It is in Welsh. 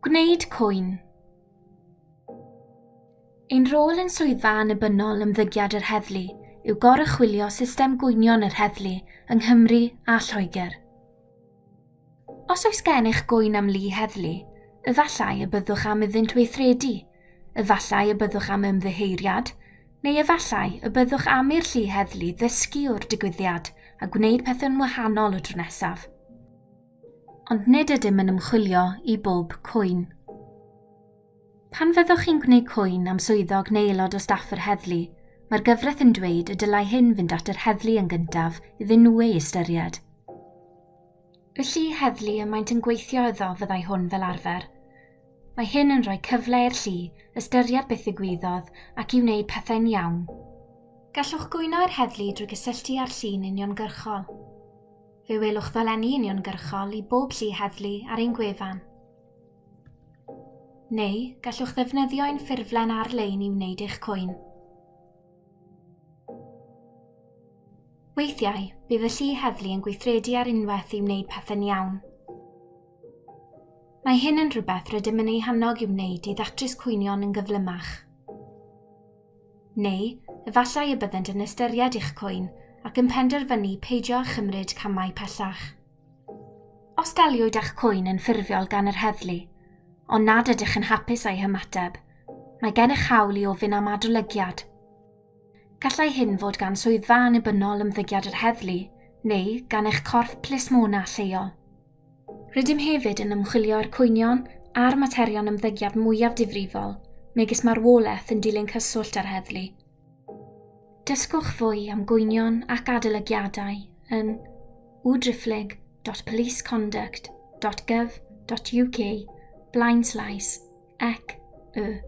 Gwneud cwyn. Ein rôl yn Swyddfa Annibynnol Ymddygiad yr Heddlu yw goruchwylio system gwynion yr heddlu yng Nghymru a Lloegr. Os oes gennych gŵyn am lu heddlu, efallai y byddwch am iddynt weithredu, efallai y byddwch am ymddiheuriad, neu efallai y byddwch am i'r llu heddlu ddysgu o'r digwyddiad a gwneud pethau'n wahanol y tro nesaf. Ond nid ydym yn ymchwilio i bob cwyn. Pan fyddwch chi'n gwneud cwyn am swyddog neu aelod o staff yr heddlu, mae'r gyfraith yn dweud y dylai hyn fynd at yr heddlu yn gyntaf iddyn nhw ei ystyried. Y llu heddlu y maent yn gweithio iddo fyddai hwn fel arfer. Mae hyn yn rhoi cyfle i'r llu ystyried beth ddigwyddodd ac i wneud pethau'n iawn. Gallwch gwyno i'r heddlu drwy gysylltu â'r llu'n uniongyrchol. Fe welwch ddolenni uniongyrchol i bob llu heddlu ar ein gwefan. Neu, gallwch ddefnyddio ein ffurflen ar-lein i wneud eich cwyn. Weithiau, bydd y llu heddlu yn gweithredu ar unwaith i wneud pethau'n iawn. Mae hyn yn rhywbeth rydym yn ei hannog i'w wneud i ddatrys cwynion yn gyflymach. Neu, efallai y byddent yn ystyried eich cwyn ac yn penderfynu peidio â chymryd camau pellach. Os daliwyd â'ch cwyn yn ffurfiol gan yr heddlu, ond nad ydych yn hapus â'i hymateb, mae gennych hawl i ofyn am adolygiad. Gallai hyn fod gan Swyddfa Annibynnol Ymddygiad yr Heddlu neu gan eich corff plismona lleol. Rydym hefyd yn ymchwilio i'r cwynion a'r materion ymddygiad mwyaf difrifol, megis marwolaeth yn dilyn cyswllt â'r heddlu. Dysgwch fwy am gwynion ac adolygiadau yn www.policeconduct.gov.uk blaenslaes ec y.